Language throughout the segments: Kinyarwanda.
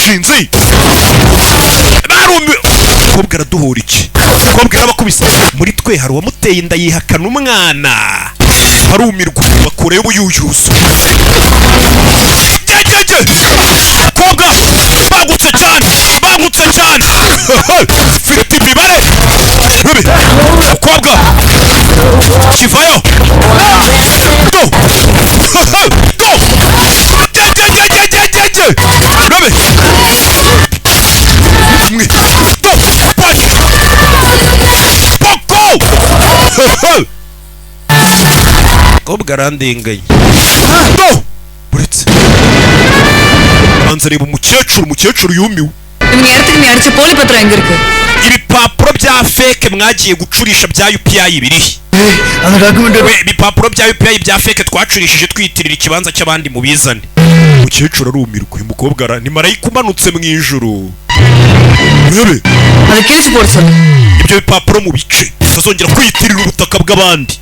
Yaramushinze, barumiwe. Umukobwa araduhura iki? Umukobwa yarabakubise. Muri twe hari uwamuteye inda yihakana umwana. Barumirwa, bakurayo ubuyuyuzo. Gegege, kobwa bangutse cyane, bangutse cyane, mfite imibare rubi. Mukobwa kivayo do do gegegegegege rubi mwe do punch poko. Kobwa arandenganye do. Buretse banza reba umukecuru. Umukecuru yumiwe. இவங்க இடத்துக்கு நீ அடிச்ச போலி பத்திரம் எங்க இருக்கு? Ibipapuro bya fake mwagiye gucurisha bya UPI birihe? அந்த document We, ibipapuro bya UPI bya fake twacurishije twiyitirira ikibanza cy'abandi, mubizane. Umukecuru arumirwa. Uyu mukobwa ni marayika umanutse mu ijuru, urebe. அதை கிழிச்சு போட சொல்லு. Ibyo bipapuro mu bice, tutazongera kwiyitirira ubutaka bw'abandi.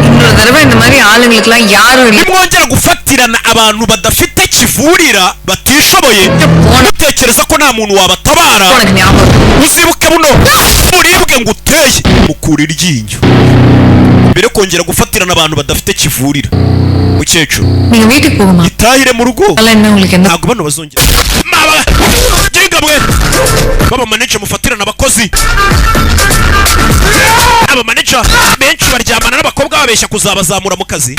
இன்னொரு தடவை இந்த மாதிரி ஆளுங்களுக்கெல்லாம் யாரும் இல்ல. Nimwongera gufatirana abantu badafite kivurira, batishoboye, mutekereza ko nta muntu wabatabara, உனக்கு ஞாபகம் இருக்கும். Uzibuke buno buribwe ngo uteye mukura iryinyo mbere yo kongera gufatirana abantu badafite kivurira. Mukecuru, நீங்க வீட்டுக்கு போகுமா? Itahire mu rugo. அதெல்லாம் என்ன உங்களுக்கு எந்த Ntabwo bano bazongera. Maba jinga mwe baba manager mufatirana abakozi. Aba manager benshi baryamana n'abakobwa babeshya kuzabazamura mu kazi.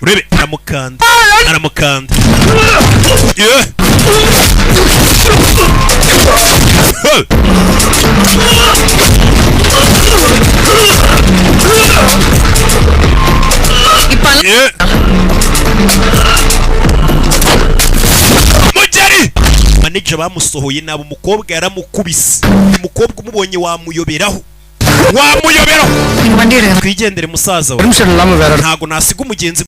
Urebe, aramukanda, aramukanda. Yeah. Hey. இப்ப Yeah. Mugeri manager bamusohoye nabi. Umukobwa yaramukubise. Umukobwa umubonye wamuyoberaho, wamuyoberaho. நீங்க வண்டி எடுங்க. Twigendere, musaza we. Permission இல்லாம வேற Ntago nasiga umugenzi.